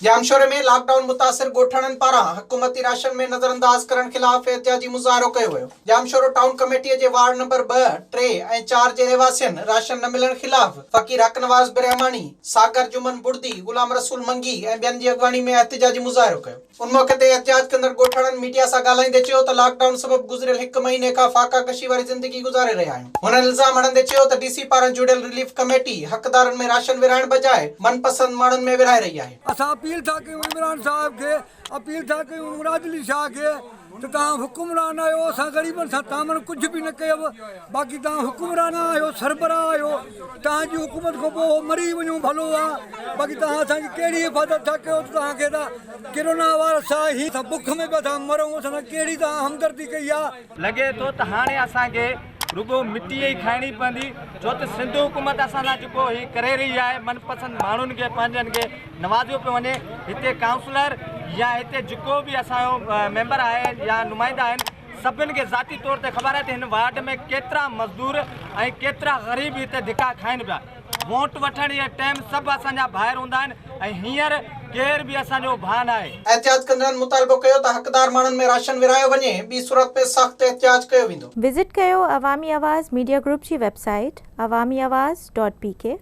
ڄامشوري ۾ lock down متاثر ڳوٺاڻن پاران حڪومتي راشن ۾ نظرانداز ڪرڻ خلاف احتجاجي مظاهرو ڪيو ويو. ڄامشورو ٽائون ڪميٽي جي وارڊ نمبر ٻه، ٽي ۽ چار جي رهواسين راشن نه ملڻ خلاف فقير حق نواز برهماڻي، ساگر جمن بڙدي، غلام رسول منگي ۽ ٻين جي اڳواڻي ۾ احتجاجي مظاهرو ڪيو. ان موقعي تي احتجاج ڪندڙ ڳوٺاڻن ميڊيا سان ڳالهائيندي چيو ته لاڪ ڊائون سبب گذريل هڪ مهيني کان فاقا ڪشي واري زندگي گذاري رهيا آهيون. هنن الزام هڻندي چيو ته ڊي سي پاران جوڙيل رليف ڪميٽي حقدارن ۾ راشن ورهائڻ بجاء من پسند ماڻهن ۾ ورهائي رهي آهي. اسان اپيل ٿا ڪيون عمران صاحب کي اپيل ٿا ڪيون مراد علي شاهه کي ته توهان حڪمران آهيو اسان غريبن سان تعاون ڪجهه به نه ڪيو باقي توهان حڪمران آهيو سربراهه آهيو توهان جي حڪومت کان پوء مري وڃون ڀلو آ باقي توهان اسان جي ڪهڙي حفاظت ٿا ڪيو ته توهان کي ته ڪرونا وائرس آ هي اسان بک ۾ پيا ٿا مرون اسان سان ڪهڙي توهان همدردي ڪئي آ. لڳي ٿو ته هاڻي اسان کي رڳو مٽي ئي کائڻي پوندي ڇو ته سنڌ حڪومت اسان سان جيڪو هي ڪري رهي آهي من پسند ماڻهن کي پنهنجن کي نوازيو پيو وڃي هتي ڪائونسلر يا هتي جيڪو به اسان جو ميمبر آهي يا نمائندا آهن سڀن کي ذاتي طور تي خبر آهي ته هن وارڊ ۾ ڪيترا مزدور ۽ ڪيترا غريب هتي ڌڪا کائن پيا ووٽ وٺڻ جي ٽائيم سڀ اسان جا ڀائر هوندا آهن ۽ هينئر ڪير به اسان جو ڀاء ناهي. احتجاج ڪندڙن مطالبو ڪيو ته حقدار ماڻهن ۾ راشن ورهايو وڃي ٻي صورت ۾ سخت احتجاج ڪيو ويندو. وزٽ ڪيو عوامي آواز ميڊيا گروپ جي website Awami Awaz dot P K.